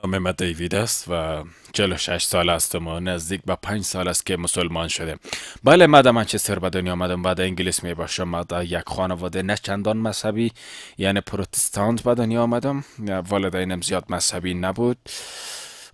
نام من دیوید است و 46 سال هستم و نزدیک به 5 سال است که مسلمان شده. بله، من در منچستر به دنیا آمدم و در انگلیس می باشم. من در یک خانواده نه چندان مذهبی، یعنی پروتستانت به دنیا آمدم. والدینم زیاد مذهبی نبود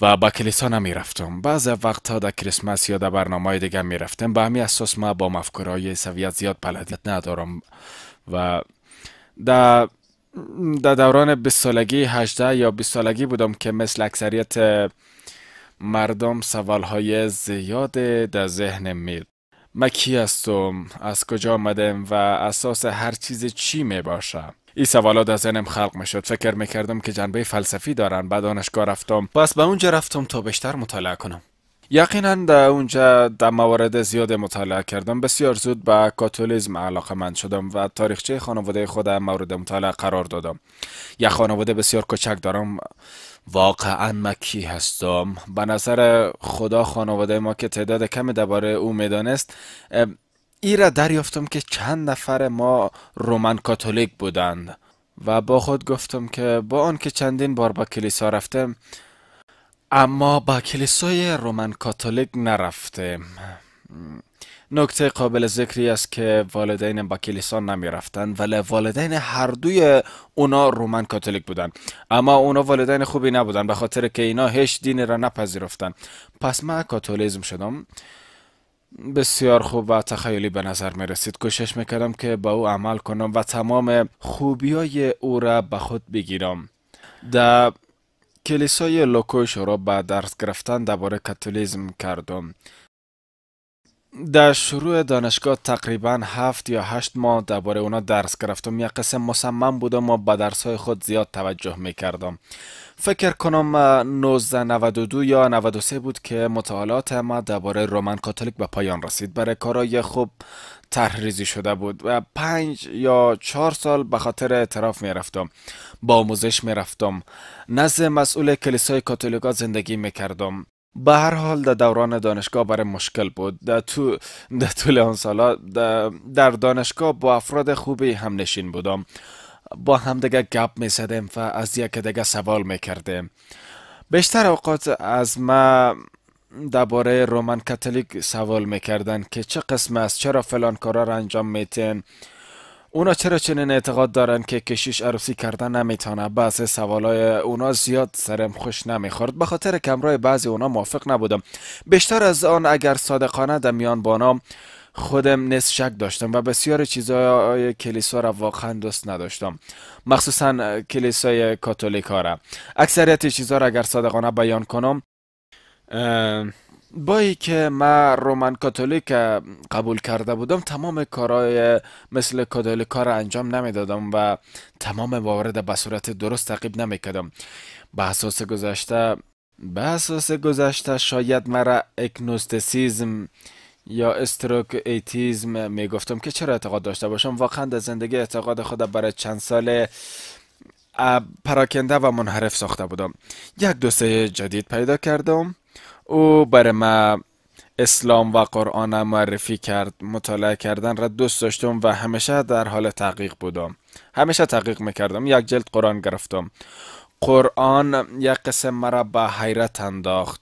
و با کلیسا نمی رفتم. بعض وقتها در کریسمس یا در برنامه دیگه می رفتم. به همین اساس ما با مفکورهای عیسویت زیاد بلدیت ندارم و در دوران 20 سالگی، 18 یا 20 سالگی بودم که مثل اکثریت مردم سوالهای زیاد در ذهن می: ما کی هستم، از کجا آمدم و اساس هر چیز چی می باشه. این سوالات در ذهنم خلق می شد. فکر می کردم که جنبه فلسفی دارن. بعد دانشگاه رفتم، پس به اونجا رفتم تا بیشتر مطالعه کنم. یقینا در اونجا در موارد زیاد مطالعه کردم. بسیار زود به کاتولیزم علاقه مند شدم و تاریخچه خانواده خودم مورد مطالعه قرار دادم. یک خانواده بسیار کوچک دارم. واقعا ما کی هستم؟ به نظر خدا خانواده ما که تعداد کمی درباره او میدانست، ای را دریافتم که چند نفر ما رومن کاتولیک بودند و با خود گفتم که با آن که چندین بار به کلیسا رفتم، اما با کلیسای رومن کاتولیک نرفتیم. نکته قابل ذکری است که والدین با کلیسا نمی رفتن، ولی والدین هر دوی اونا رومن کاتولیک بودن، اما اونا والدین خوبی نبودن به خاطر که اینا هیچ دینی را نپذیرفتن. پس من کاتولیزم شدم. بسیار خوب و تخیلی به نظر می رسید. کوشش میکردم که با او عمل کنم و تمام خوبی های او را به خود بگیرم. در کلیسای لوکوی شروع به درس گرفتن درباره کاتولیزم کردم. در شروع دانشگاه تقریبا 7 یا 8 ماه درباره اونا درس گرفتم. یک قسم مصمم بودم و به درس های خود زیاد توجه میکردم. فکر کنم 1992 یا 93 بود که مطالعات ما درباره رومن کاتولیک به پایان رسید. برای کارای خوب طرح ریزی شده بود و 5 یا 4 سال به خاطر اعتراف می رفتم، با آموزش می رفتم، نزد مسئول کلیسای کاتولیکا زندگی می کردم. به هر حال در دوران دانشگاه برای مشکل بود. در طول آن سالا در دانشگاه با افراد خوبی هم نشین بودم. با همدیگه گپ می زدیم و از یک دیگه سوال می کردیم. بیشتر اوقات از ما درباره رومن کاتولیک سوال میکردن که چه قسم است، چرا فلان کارا را انجام میتین، اونا چرا چنین اعتقاد دارن که کشیش عروسی کردن نمیتونه. بعض سوالای اونا زیاد سرم خوش نمیخورد به خاطر کمرای بعضی اونا موافق نبودم. بیشتر از آن اگر صادقانه در میان بانا خودم نیز شک داشتم و بسیار چیزای کلیسا را واقعا دوست نداشتم، مخصوصا کلیسای کاتولیک ها را. اکثریت چیزا را اگر صادقانه بیان کنم، با ای که من رومن کاتولیک قبول کرده بودم، تمام کارهای مثل کاتولیک ها را انجام نمیدادم و تمام موارد به صورت درست تعقیب نمیکردم. به اساس گذشته شاید مرا agnosticism یا stroke atheism میگفتم که چرا اعتقاد داشته باشم. واقعا در زندگی اعتقاد خود برای چند سال پراکنده و منحرف ساخته بودم. یک دوست جدید پیدا کردم. او برای ما اسلام و قرآن معرفی کرد. مطالعه کردن را دوست داشتم و همیشه در حال تحقیق بودم. همیشه تحقیق میکردم. یک جلد قرآن گرفتم. قرآن یک قسم مرا به حیرت انداخت،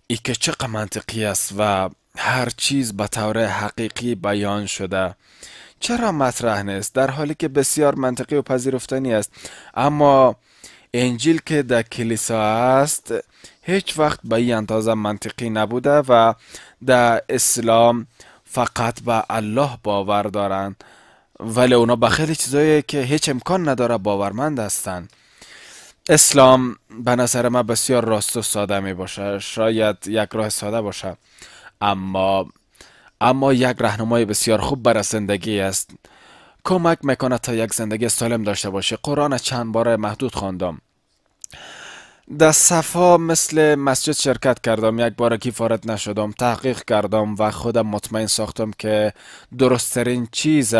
ای که چقدر منطقی است و هر چیز به طور حقیقی بیان شده. چرا مطرح نیست در حالی که بسیار منطقی و پذیرفتنی است؟ اما انجیل که در کلیسا است هیچ وقت به این اندازه منطقی نبوده و در اسلام فقط به الله باور دارند، ولی اونا به خیلی چیزایی که هیچ امکان نداره باورمند هستند. اسلام به نظر من بسیار راست و ساده می باشه. شاید یک راه ساده باشه، اما یک راهنمای بسیار خوب برای زندگی است. کمک میکنه تا یک زندگی سالم داشته باشه. قرآن چند بار محدود خواندم. در صفا مثل مسجد شرکت کردم. یک بار وارد نشدم. تحقیق کردم و خودم مطمئن ساختم که درستترین چیز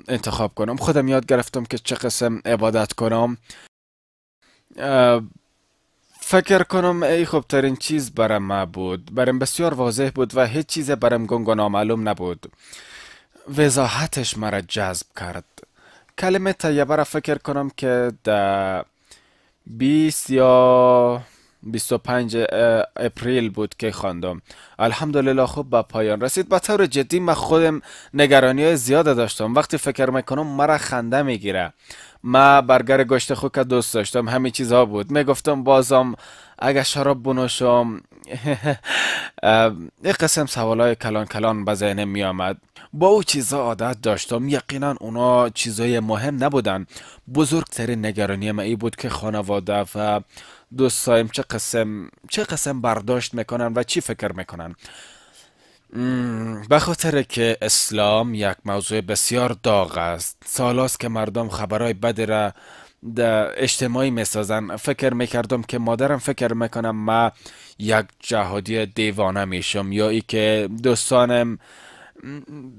انتخاب کنم. خودم یاد گرفتم که چه قسم عبادت کنم. فکر کنم ای خوبترین چیز برای ما بود. برام بسیار واضح بود و هیچ چیز برام گنگ و نامعلوم نبود. وضاحتش مرا جذب کرد. کلمه طیبه را فکر کنم که در 20 یا 25 اپریل بود که خواندم. الحمدلله خوب به پایان رسید. به طور جدی من خودم نگرانی های زیاد داشتم. وقتی فکر میکنم مرا خنده میگیره. من برگر گوشت خوک دوست داشتم، همین چیزها بود. میگفتم بازم اگه شراب بنوشم. یک قسم سوالای کلان کلان به ذهنم میآمد. با او چیزا عادت داشتم. یقینا اونا چیزای مهم نبودن. بزرگترین نگرانی من ای بود که خانواده و دوستایم چه قسم برداشت میکنن و چی فکر میکنن. به خاطر که اسلام یک موضوع بسیار داغ است. سالاست که مردم خبرهای بدی را در اجتماعی میسازن. فکر میکردم که مادرم فکر میکنم من یک جهادی دیوانه میشم، یا ای که دوستانم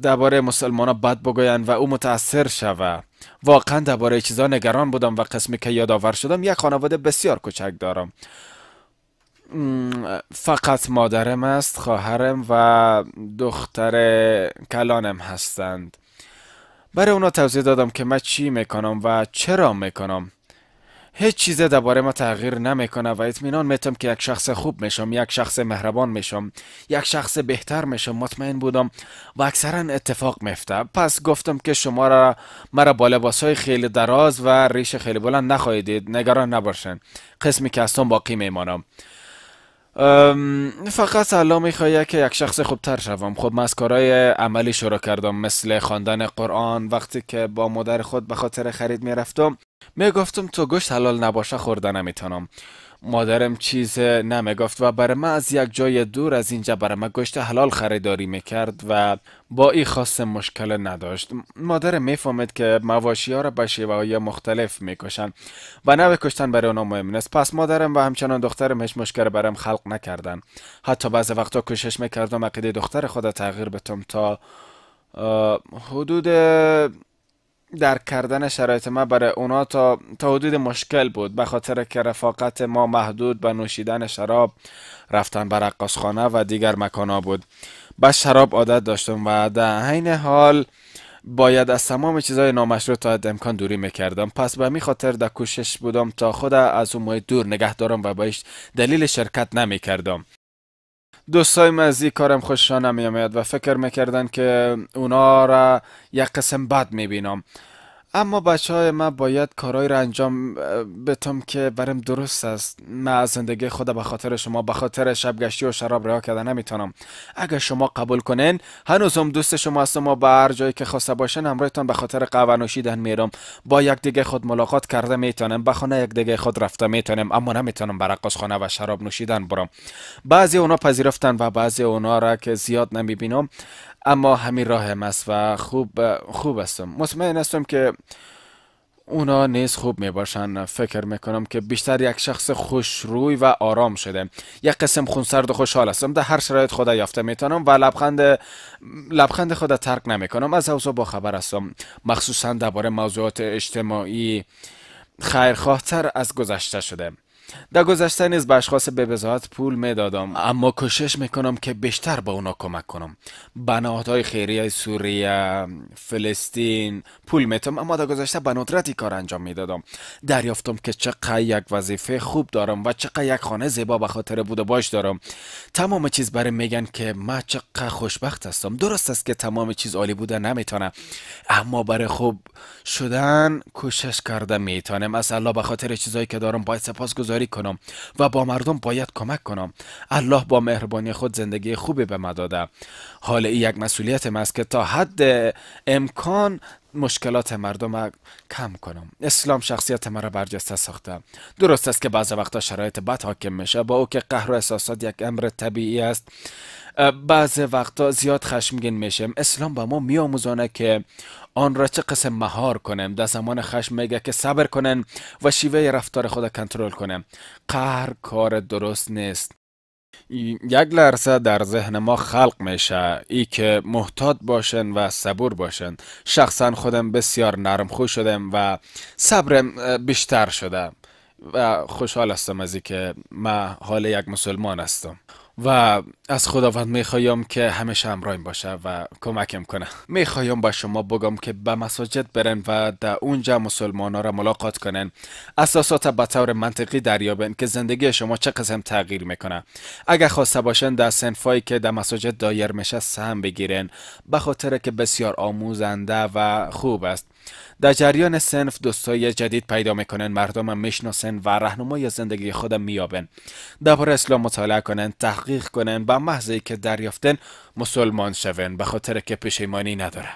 درباره مسلمان ها بد بگوین و او متاثر شوه. واقعا درباره چیزا نگران بودم و قسمی که یادآور شدم یک خانواده بسیار کوچک دارم. فقط مادرم است، خواهرم و دختر کلانم هستند. برای اونا توضیح دادم که من چی میکنم و چرا میکنم. هیچ چیز درباره ما تغییر نمیکنه و اطمینان میتم که یک شخص خوب میشم، یک شخص مهربان میشم، یک شخص بهتر میشم. مطمئن بودم و اکثرا اتفاق میفته. پس گفتم که شما را مرا با لباسهای خیلی دراز و ریش خیلی بلند نخواهید دید، نگران نباشن، قسمی که هستم باقی میمانم. فقط الله میخواد که یک شخص خوبتر شوم. خب من از کارهای عملی شروع کردم، مثل خواندن قرآن. وقتی که با مادر خود به خاطر خرید میرفتم میگفتم تو گوشت حلال نباشه خورده نمیتونم. مادرم چیز نمیگفت و برای من از یک جای دور از اینجا برای من گوشت حلال خریداری میکرد و با این خاص مشکل نداشت. مادرم میفهمید که مواشی ها را به شیوه های مختلف میکشن و نوع کشتن برای اونا مهم نیست. پس مادرم و همچنان دخترم هیچ مشکل برایم خلق نکردن. حتی بعض وقتا کوشش میکردم عقیده دختر خود تغییر بدم تا حدود درک کردن شرایط ما برای اونا تا حدود مشکل بود، به خاطر که رفاقت ما محدود به نوشیدن شراب، رفتن به رقاصخانه و دیگر مکان‌ها بود. به شراب عادت داشتم و در عین حال باید از تمام چیزهای نامشروع تا حد امکان دوری میکردم. پس به می خاطر در کوشش بودم تا خود از اون محیط دور نگه دارم و باش دلیل شرکت نمیکردم. دوستایم از این کارم خوششان نمیآمد و فکر میکردن که اونا را یک قسم بد میبینم. اما بچه های من باید کارهایی را انجام بتم که برم درست است. من از زندگی خود به خاطر شما، به خاطر شبگشتی و شراب رها کرده نمیتونم. اگر شما قبول کنین هنوزم دوست شما هستم و به هر جایی که خواسته باشن همراهتان به خاطر قهوه نوشیدن میرم. با یک دیگه خود ملاقات کرده میتونم، به خانه یک دیگه خود رفته میتونم، اما نمیتونم به رقاصخانه و شراب نوشیدن برم. بعضی اونا پذیرفتن و بعضی اونا را که زیاد نمیبینم، اما همین راه است و خوب هستم. مطمئن هستم که اونا نیز خوب می باشن. فکر میکنم که بیشتر یک شخص خوشروی و آرام شده، یک قسم خونسرد و خوشحال هستم. در هر شرایط خدا یافته میتونم و لبخند خود ترک نمیکنم. از اوضاع با خبر هستم، مخصوصا درباره موضوعات اجتماعی خیرخواهتر از گذشته شده. در گذشته نیز به اشخاص به بضاعت پول میدادم، اما کوشش میکنم که بیشتر به اونا کمک کنم. به نهادهای خیریه سوریه، فلسطین پول میتم، اما در گذشته به ندرتی کار انجام میدادم. دریافتم که چقدر یک وظیفه خوب دارم و چقدر یک خانه زیبا به خاطر بود و باش دارم. تمام چیز برای میگن که من چقدر خوشبخت هستم. درست است که تمام چیز عالی بوده نمیتونه، اما برای خوب شدن کوشش کرده میتونم. از الله به خاطر چیزایی که دارم باید سپاسگزاری کنم و با مردم باید کمک کنم. الله با مهربانی خود زندگی خوبی به ما داده. حال این یک مسئولیت ما است که تا حد امکان مشکلات مردم کم کنم. اسلام شخصیت مرا برجسته ساخته. درست است که بعض وقتا شرایط بد حاکم میشه، با او که قهر و احساسات یک امر طبیعی است. بعض وقتا زیاد خشمگین میشیم. اسلام به ما میآموزانه که آن را چه قسم مهار کنیم. در زمان خشم میگه که صبر کنن و شیوه رفتار خود کنترل کنیم. قهر کار درست نیست. یک لحظه در ذهن ما خلق میشه ای که محتاط باشن و صبور باشن. شخصا خودم بسیار نرم خو شدم و صبرم بیشتر شده و خوشحال هستم از اینکه من حال یک مسلمان هستم. و از خداوند میخوایم که همیشه همراهیم باشه و کمکم کنه. میخوایم به شما بگم که به مساجد برن و در اونجا مسلمان ها را ملاقات کنن، اساسات به طور منطقی دریابن که زندگی شما چه قسم تغییر میکنه. اگر خواسته باشن در صنفایی که در مساجد دایر میشه سهم بگیرن، به خاطر که بسیار آموزنده و خوب است. در جریان صنف دوستای جدید پیدا میکنن، مردم میشناسن و راهنمای زندگی خودم میابن. درباره اسلام مطالعه کنن، تحقیق کنن، به محض که دریافتن مسلمان شون، به خاطر که پشیمانی نداره.